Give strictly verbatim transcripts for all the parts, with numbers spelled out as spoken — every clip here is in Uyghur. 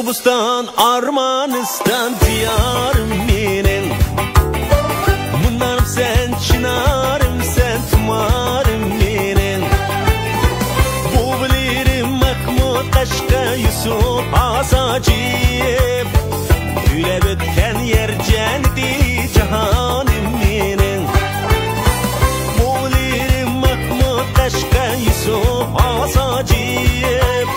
بوستان، ئارمانىستان دىيارىم مېنىڭ. مۇنارىم سەن، چىنارىم سەن، تۇمارىم مېنىڭ. بوۋىلىرىم مەھمۇد، قەشقەر يۈسۈپ، ھاساجىپ. كۈيلەپ ئۆتكەن يەر جەننىتى، جاھانىم مېنىڭ. بوۋىلىرىم مەھمۇد، قەشقەر يۈسۈپ، ھاساجىپ.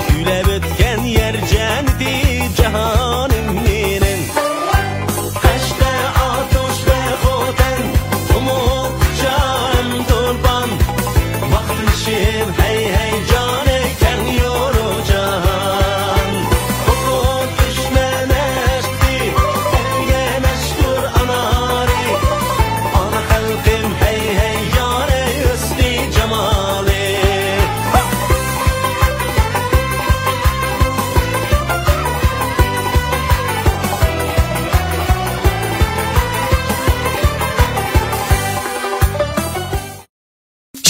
كۈيلەپ ئۆتكەن يەر جەننىتى، جاھانىم مېنىڭ. قەشقەر، ئاتۇش ۋە خوتەن، قۇمۇل، چارىم، تۇرپان. ماختىنىشىم، ھەي، ھەي، جانى كەڭ يورۇ جاھان. ئوقۇپ ئۆچمەن ئەشقى، ئەلگە مەشھۇر ئانارى. ئانا خەلقىم، ھەي، ھەي، يارى، ھۆسنى جامالى.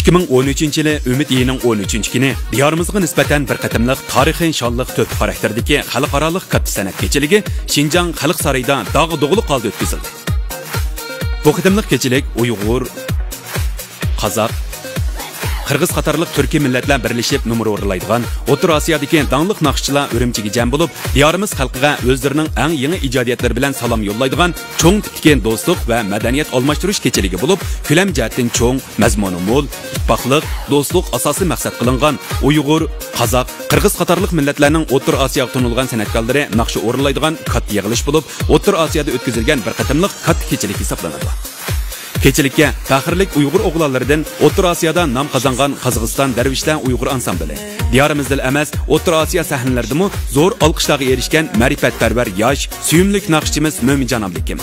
ئىككى مىڭ ئون ئۈچىنچى يىلى ئۈمىد ئېيىنىڭ ئون ئۈچىنچى كۈنى دىيارىمىزغا نىسبەتەن بىر قېتىملىق تارىخىي شانلىق تۆھپە خاراكتېرىدىكى خەلقئارالىق كاتتا سەنئەت كېچىلىكى شىنجاڭ خەلق سارىيىدا داغ دۇغىلىق ھالدا ئۆتكۈزۈلدى. بۇ قېتىملىق كېچىلىك ئۇيغۇر، قازاق، قىرغىز قاتارلىق تۈركىي مىللەتلەر بىرلىشىپ نومۇر ئورۇنلايدىغان ئوتتۇرا ئاسىيادىكى داڭلىق ناخشىچىلار ئۈرۈمچىگە جەم بولۇپ، دىيارىمىز خەلقىگە ئۆزلىرىنىڭ ئەڭ يېڭى ئىجادىيەتلىرى بىلەن سالام يوللايدىغان چوڭ تىپتىكى دوستلۇق ۋە مەدەنىيەت ئالماشتۇرۇش كېچىلىكى بولۇپ، كۆلەم جەھەتتىن چوڭ، مەزمۇنى مول، ئىتتىپاقلىق، دوستلۇق ئاساسىي مەقسەت قىلىنغان ئۇيغۇر، قازاق، قىرغىز قاتارلىق مىللەتلەرنىڭ ئوتتۇرا ئاسىياغا تونۇلغان سەنئەتكارلىرى ناخشا ئورۇنلايدىغان كاتتا يىغىلىش بولۇپ، ئوتتۇرا ئاسىيادا ئۆتكۈزۈلگەن بىر قېتىملىق كاتتا كېچىلىك ھېسابلىنىدۇ. كېچىلىككە پەخىرلىك ئۇيغۇر ئوغلانلىرىدىن ئوتتۇرا ئاسىيادا نام قازانغان قازاقىستان دەرۋىشلەر ئۇيغۇر ئانسامبىلى، دىيارىمىزدىلا ئەمەس، ئوتتۇرا ئاسىيا سەھنىلىرىدىمۇ زور ئالقىشلارغا ئېرىشكەن مەرىپەتپەرۋەر ياش، سۆيۈملۈك ناخشىچىمىز مۆمىنجان ئابلىكىم.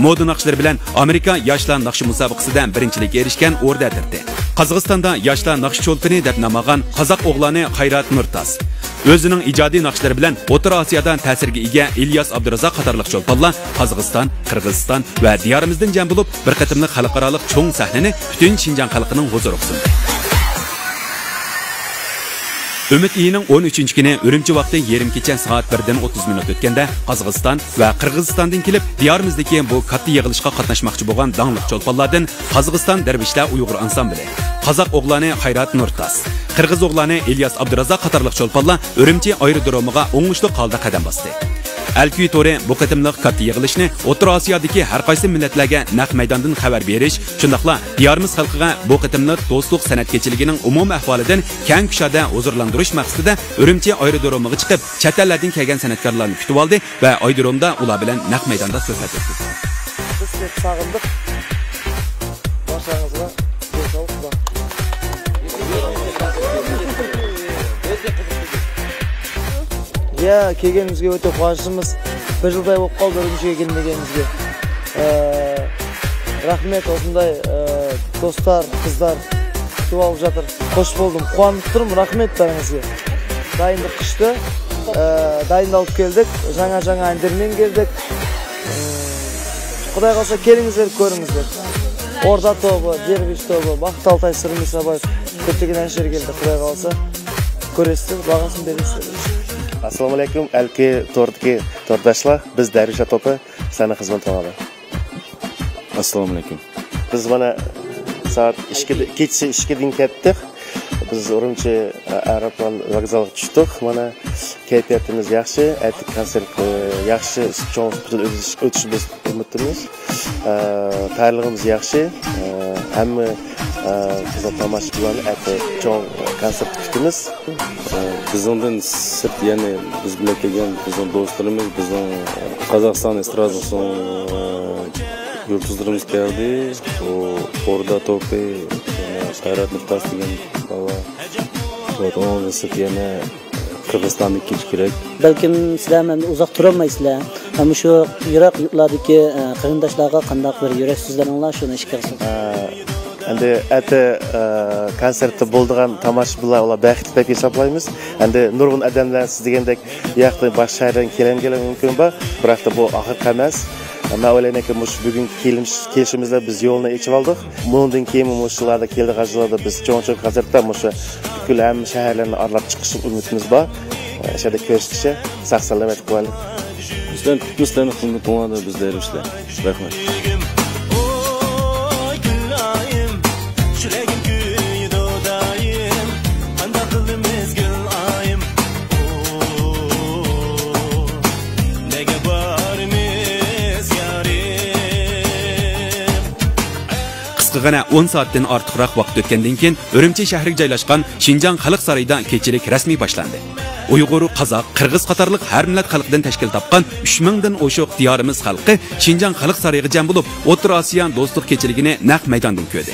مودا ناخشىلىرى بىلەن ئامېرىكا ياشلار ناخشا مۇسابىقىسىدە بىرىنچىلىككە ئېرىشكەن ئوردا ئەترىتى. قازاقىستاندا ياشلار ناخشا چولپىنى دەپ نام ئالغان قازاق ئوغلانى قايرات نۇرتاس. ئۆزىنىڭ ئىجادىي ناخشىلىرى بىلەن ئوتتۇرا ئاسىيادا تەسىرگە ئىگە ئىلياس ئابدۇرازاق قاتارلىق چولپانلار قازاقىستان، قىرغىزىستان ۋە دىيارىمىزدىن جەم بولۇپ، بىر قېتىملىق خەلقئارالىق چوڭ سەھنىنى پۈتۈن شىنجاڭ خەلقىنىڭ ھۇزۇرىغا سۇندى. ئۈمىد ئېيىنىڭ ئون ئۈچىنچى كۈنى ئۈرۈمچى ۋاقتى يېرىم كېچە سائەت بىردىن ئوتتۇز مىنۇت ئۆتكەندە، قازاقىستان ۋە قىرغىزىستاندىن كېلىپ، دىيارىمىزدىكى بۇ كاتتا يىغىلىشقا قاتناشماقچى بولغان داڭلىق چولپانلاردىن قازاقىستان دەرۋىشلەر ئۇيغۇر ئانسامبىلى، قازاق ئوغلانى خايرات نۇرتاس، قىرغىز ئوغلانى ئىلياس ئابدۇرازاق قاتارلىق چولپانلار ئۈرۈمچى ئايرودرومىغا ئوڭۇشلۇق ھالدا قەدەم باستى. ئەلكۈي تورى بۇ قېتىملىق كاتتا يىغىلىشنى ئوتتۇرا ئاسىيادىكى ھەر قايسى مىللەتلەرگە نەق مەيداندىن خەۋەر بېرىش، شۇنداقلا دىيارىمىز خەلقىگە بۇ قېتىملىق دوستلۇق سەنئەت كېچىلىكىنىڭ ئومۇمىي ئەھۋالىدىن كەڭ كۇشادە ھۇزۇرلاندۇرۇش مەقسىتىدە ئۈرۈمچى ئايرودرومىغا چىقىپ، چەت ئەللەردىن كەلگەن سەنئەتكارلارنى كۈتۈۋالدى ۋە ئايرودرومدا ئۇلار بىلەن نەق مەيداندا سۆھبەت ئۆتكۈزدى. بىز سىلەرنى ساغىندۇق. بارشاڭىزغا زور ساغلىق، خۇدا. يا، كەلگىنىمىزگە ئۆتە قۇۋانچلىمىز. بىر يىلداي بولۇپ قالدى ئۈرۈمچىگە كەلمىگىنىمىزگە. ئە، رەھمەت، ئۇشۇنداي، ئە، دوستلار، قىزلار كۈتۈۋالغۇزۇۋاتىدۇ. خوش بولدۇم، قۇۋانىپ تۇرۇم، رەھمەت بەرگىنىڭىزگە. دايىندا قىشتى، ئە، دايىندا ئاپىرىپ كەلدۇق. يېڭى، يېڭى ئەندىرمەن كەلدۇق. خۇداي قالسا كېلىڭىزلەر، كۆرۈڭىزلەر. ئوردا توپى، دەرۋىش توپى، باختى ئالتاي، سىرمىساباي، كۆپلىگەن ئەنشىلەر كەلدى. خۇداي قالسا كۆرەرسىلەر، باھاسىنى بېرەرسىلەر. ئەسسالامۇ ئەلەيكۇم، ئەلكى توردىكى تورداشلار. بىز دەرۋىشلەر توپى، سىلەرنىڭ خىزمىتىڭلاردا. ئەسسالامۇ ئەلەيكۇم. بىز مانا سائەت ئىككى، كېچىسى ئىككىدىن كەتتۇق. بىز ئۈرۈمچى ئايروپىلان ۋوگزالىغا چۈشتۇق. مانا كەيپىياتىمىز ياخشى، ئەتە كونسېرت، ئە، ياخشى، چوڭ سۈپىتىدە ئۆتۈش، ئۆتۈشىمىز ئۈمىدىمىز. ئە، تەييارلىقىمىز ياخشى. ئە، ھەممە، ئە، قىزىل تاماشىبىنلارنى ئەتە چوڭ كونسېرتكە كۈتىمىز. ئە، بىزنىڭدىن سىرت، يەنى بىز بىلەن كەلگەن بىزنىڭ دوستلىرىمىز، بىزنىڭ قازاقىستان ئېسترادىسىنىڭ، ئە، يۇلتۇزلىرىمىز كەلدى. بۇ ئوردا توپى، يەنە قايرات نۇرتاس دېگەن بالا. ئۇنىڭدىن سىرت يەنە قىرغىزىستاندىن كېلىشى كېرەك. بەلكىم سىلەر مەندىن ئۇزاق تۇرالمايسىلەر. مۇشۇ يىراق يۇرتلاردىكى، ئە، قېرىنداشلارغا قانداق بىر يۈرەك سۆزلىرىڭلار، شۇنى ئىشقا ئاشۇرۇڭ. ئە، ئەمدى ئەتە، ئە، كونسېرتتا بولىدىغان تاماشىبىنلار، ئۇلار بەختلىك دەپ ھېسابلايمىز. ئەمدى نۇرغۇن ئادەملەر سىز دېگەندەك بۇ ياقتىن باشقا شەھەرلەردىن كېلەلمىگەنلىكى مۇمكىن بار، بىراق بۇ ئاخىرقى ئەمەس. مەن ئويلايمەنكى، مۇشۇ بۈگۈنكى كېلىمىش-، كېلىشىمىز بىلەن بىز يولنى ئېچىۋالدۇق. بۇنىڭدىن كېيىنمۇ مۇشۇ يىللاردا، كېلىدىغان يىللاردا بىز چوڭ-چوڭ كونسېرتتا مۇشۇ پۈتكۈل ھەممە شەھەرلەرنى ئارىلاپ چىقىش ئۈمىدىمىز بار. ئاشۇ يەردە كۆرۈشكىچە ساق سالامەتلىك بولۇڭلار. سىلەرنى كۈتىمىز، سىلەرنىڭ خىزمىتىڭلاردا بىز دەيمىز سىلەرگە. رەھمەت. ئوي كۈنلەيىم، يۈرەكىم كۆيىدۇ دائىم. قانداق قىلدىم مەزگىل ئايىم؟ ئو، نەگە بارىمىز يارىم؟ قىسقىغىنە ئون سائەتتىن ئارتۇقراق ۋاقىت ئۆتكەندىن كېيىن، ئۈرۈمچى شەھىرىگە جايلاشقان شىنجاڭ خەلق سارىيىدا كېچىلىك رەسمىي باشلاندى. ئۇيغۇر، قازاق، قىرغىز قاتارلىق ھەر مىللەت خەلقىدىن تەشكىل تاپقان ئۈچ مىڭدىن ئوشۇق دىيارىمىز خەلقى شىنجاڭ خەلق سارىيىغا جەم بولۇپ، ئوتتۇرا ئاسىيا دوستلۇق كېچىلىكىنى نەق مەيداندىن كۆردى.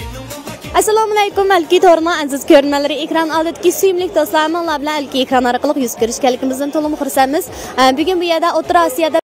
ئەسسالامۇئەلەيكۇم، ئەلكى تورىنىڭ ئەزىز كۆرۈرمەنلىرى، ئېكران ئالدىدىكى سۆيۈملۈك دوستلار، ھەممىڭلار بىلەن ئەلكى ئېكران ئارقىلىق يۈز كۆرۈشكەنلىكىمىزدىن تولىمۇ خۇرسەنمىز. ئە، بۈگۈن بۇ يەردە ئوتتۇرا ئاسىيادا